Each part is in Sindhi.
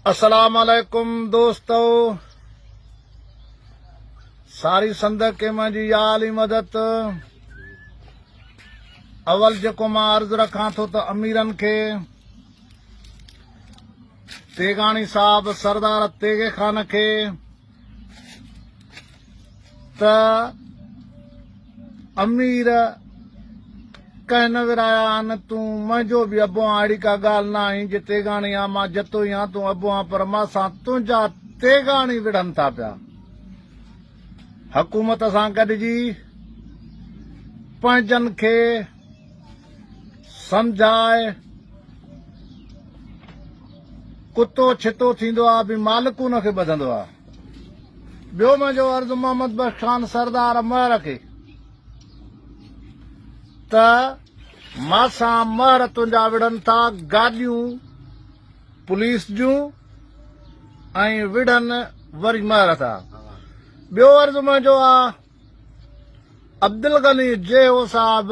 السلام عليڪم دوستو ساري سنڌ کي منهنجي يا علي مدد اول جيڪو مان عرض رکان ٿو ته اميرن کي تيغاڻي صاحب سردار تيغي خان کي ته امير ڪنهن نه ورايا آهن، تون منهنجو به ابو آن اهڙي ڪا ڳالهه نه آهين جي تيغاڻي آن مان جتوئي آن تون ابو آن پر مان سان تنهنجا تيغاڻي وڙهن ٿا پيا. حڪومت سان گڏجي پنهنجن کي سمجهاء. ڪتو ڇتو ٿيندو آ به مالڪ ان کي ٻڌندو آ. ٻيو منهنجو عرض محمد بخش خان سردار مهر کي ته ماسان مهر تنهنجا وڙهن ٿا گاڏيون پوليس جون ۽ وڙهن وري مهر ٿا. ٻيو عرض منهنجو آ عبدالغني جيهو صاحب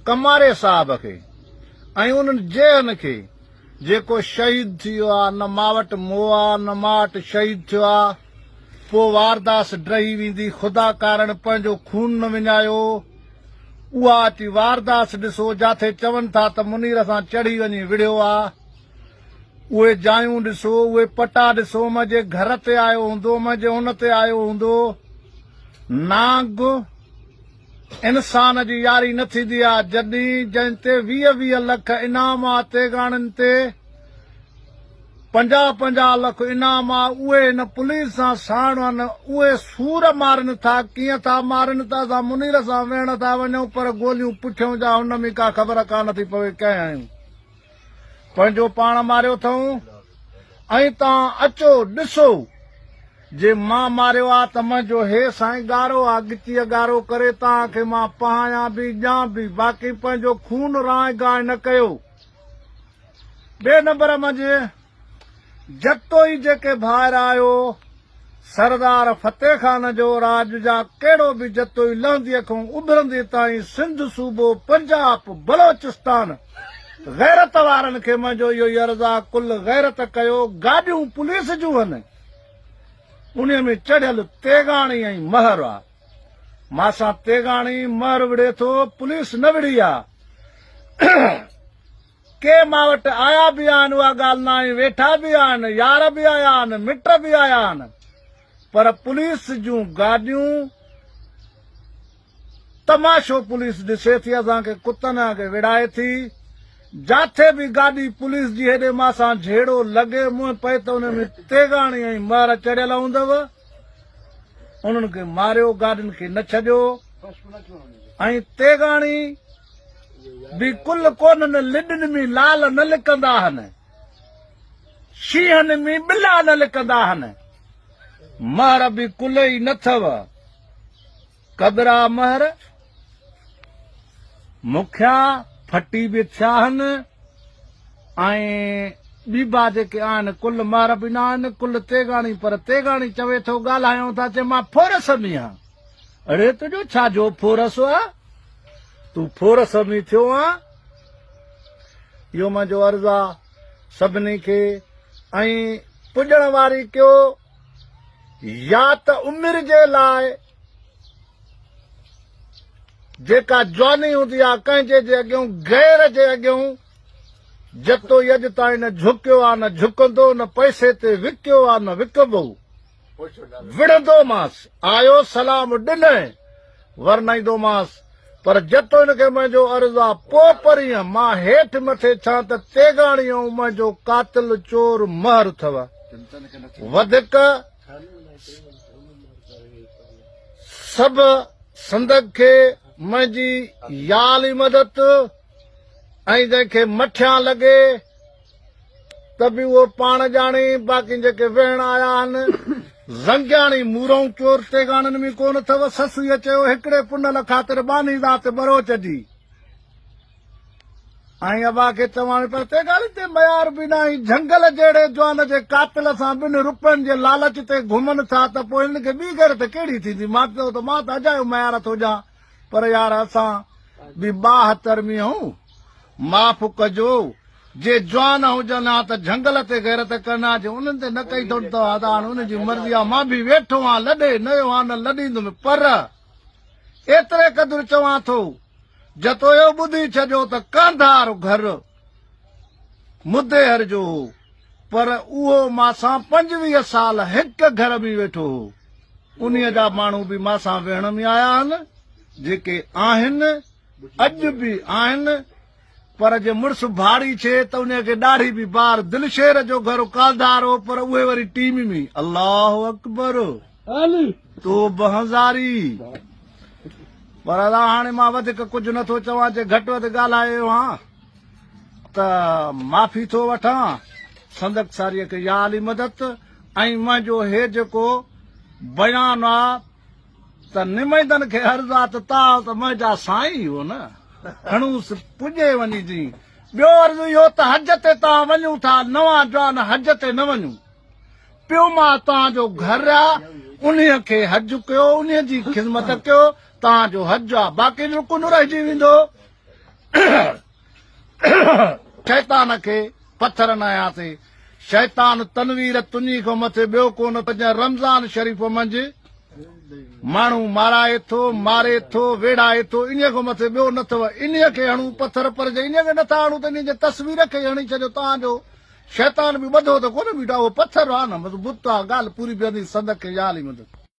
ڪماري صاحب کي ۽ انهن جيهن کي جيڪو شهيد ٿي ويو آ نه مان وٽ مئو آ نه مان وٽ شهيد ٿيو آ پوء وارداس ڊهي ويندي خدا ڪارڻ پنهنجو خون نه وڃايو اها اچي وارداس ڏسو جاٿي چون ٿا ته منير سان چڙهي وڃي وڙهيو آ اهي جايون ڏسو اهي پٽا ڏسو منهنجي گهر تي آيو هوندو منهنجي ان تي آيو هوندو نانگ انسان جي ياري نه ٿيندي آ جڏهن جنهن تي 20 20 لک انعام آ تيغاڻين تي 50 50 لک انعام آ اهي هن پوليس سان ساڻ آهن اهي سور مارن ٿا ڪيئن ٿا مارن ته اسان منير سان ويهڻ ٿا وڃون پر گوليون پٺيون جا هن ۾ ڪا خبر ڪانه ٿي پوي ڪنهن هنيون پنهنجو پاڻ ماريو اٿئون ۽ توهان اچو ڏسو جي مان ماريو آ ته منهنجو هي سائين ڳارو آ ڳچيء ڳارو ڪري توهان کي مان پهايان به ڄان به باقي پنهنجو خون رانء گانء نه ڪيو. ٻئي نمبر منجهه جتوئي جيڪي ڀائر آهيو سردار فتح خان جو راڄ جا ڪهڙو به جتوئي لهنديء کان اڀرندي تائين سنڌ صوبو پنجاپ بلوچستان غيرت وارن کي منهنجو اهو ئي عرض آ ڪل غيرت ڪيو گاڏيون پوليس جون هن انهي ۾ چڙهيل تيغاڻي ۽ مهر آ ماسان تيغاڻي مهر وڙهي ٿو پوليس نه وڙهي آ ڪي مان وٽ آيا به آهن اها ڳالهه ناهي ويٺا به آهن يار به آيا آهن مٽ به آيا آهن پر پوليس جون گاڏيون تماشو پوليس ڏسي ٿي اسان کي ڪتن وانگي وڙهائي ٿي جاٿي به گاڏي پوليس جي هيڏي مان سان جهيڙو لڳي منهن پئي ته ان ۾ تيغاڻي ۽ مهر چڙهيل هوندو انهن کي ماريو گاڏين کي نه ڇڏيو ۽ تيغاڻي به ڪل ڪونهن لڏن ۾ لال نه لڪندا هن شينهن ۾ ٻلا نه لڪندا هن مهر به ڪل ئي نه ٿو ڪٻرا مهر مکيا ڦٽي به ٿيا هن ۽ ٻيبا جيڪي آهن ڪل مهر به نه آهن ڪل تيغاڻي پر تيغاڻي چوي ٿو ڳالهايون ٿا چي مان ڦورس ۾ آهيان اڙي تنهنجو ڇا جو ڦورس آ تون ڦورس ۾ ٿيو آن اهو منهنجو عرض آ سڀني کي ۽ پڄڻ واري ڪيو يا ته عمر جي لاء جيڪا جواني هوندي آ ڪنهن جي جي اڳيون غير جي اڳيون جتوئي اڄ تائين نه جهڪيو آ نه جهڪندو نه پئسي تي وڪيو آ نه وڪبو وڙهندومانس، آيو سلام ڏنئين، ورنائيندومانس، پر جتوئين کي منهنجو عرض آ، پوء پرينء مان هيٺ مٿي ڇان ته تيغاڻي ۽ منهنجو قاتل چور مهر اٿئو. وڌڪ سڀ سندگ کي منهنجي يا علي مدد ۽ جنهن کي مٺيان لڳي، ته به اهو پاڻ ڄاڻي، باقي جيڪي ويهڻ آيا آهن، زنگياڻي مورئون چور تيغاڻن ۾ ڪونه اٿئو. سسئيء چيو، هڪڙي پنهل خاطر ٻانهي ذات ٻروچ جي. ۽ ابا کي چواڻي پر تيغاڻي تي ميار به ناهي، جهنگل جهڙي جوان جي قاتل سان ٻن روپين جي لالچ تي گهمن ٿا ته پوء هنن کي ٻي غيرت ڪهڙي ٿيندي؟ مان چيو ته مان ته اجايو ميار ٿو ڏيان، پر يار اسان به ٻاهتر مينهون، معاف ڪجو. جي جوان هجن ها ته جهنگل تي غيرت ڪن ها، جي انهن تي نه ڪئي اٿن ته هاڻ انهن جي مرضي آ، مان به ويٺو آهيان لڏي نه ويو آهيان نه لڏيندم، پر ايتري قدر چوان ٿو جتويو ٻڌي ڇڏيو ته ڪانڌار گهر مديهر جو هو، پر اهو مان سان 25 سال هڪ گهر ۾ ويٺو هو، انهيء جا ماڻهو به مان سان ويهڻ ۾ آيا آهن، جيڪي آهن اڄ به آهن. پر جي مڙس ڀاڙي ڇي ته انهيء کي ڏاڙهي به بار. دلشير جو گهر ڪالڌار هو پر اهي وري ٽيم ۾. الله اڪبر. توبه هزاري. پر ادا هاڻي مان وڌيڪ ڪجهه نه ٿو چوان جي گهٽ وڌ ڳالهايو هان ته معافي ٿو وٺان. سندڪ ساريء کي يا علي مدد ۽ منهنجو هي جيڪو بيان آ. ته نمائندن کي عرض آ ته تان ته منهنجا سائين هو نه کڻوس پڄي وڃي جي. ٻيو عرض اهو ته حج تي تان وڃون ٿا نوان جوان حج تي نه وڃون. پيو مان تان جو گهر آ انهيء کي حج ڪيو انهيء جي خدمت ڪيو تان جو حج آ باقي رڪن رهجي ويندو. شيطان کي پٿر نه هنياسي. شيطان تنوير تني کان مٿي ٻيو ڪو نه ته جنهن رمضان شريف منجهه ماڻهو مارائي ٿو، ماري ٿو، ويڙهائي ٿو، انهيء کان مٿي ٻيو نه اٿو. انهيء کي هڻون پٿر پر جي انهيء کي نٿا هڻون ته انهيء جي تصوير کي ئي هڻي ڇڏيو تان جو شيطان به ٻڌو ته ڪونه بيٺو آهي، اهو پٿر آهي نه بس بت آهي، ڳالهه پوري بيهندي صدق يا علي مدد.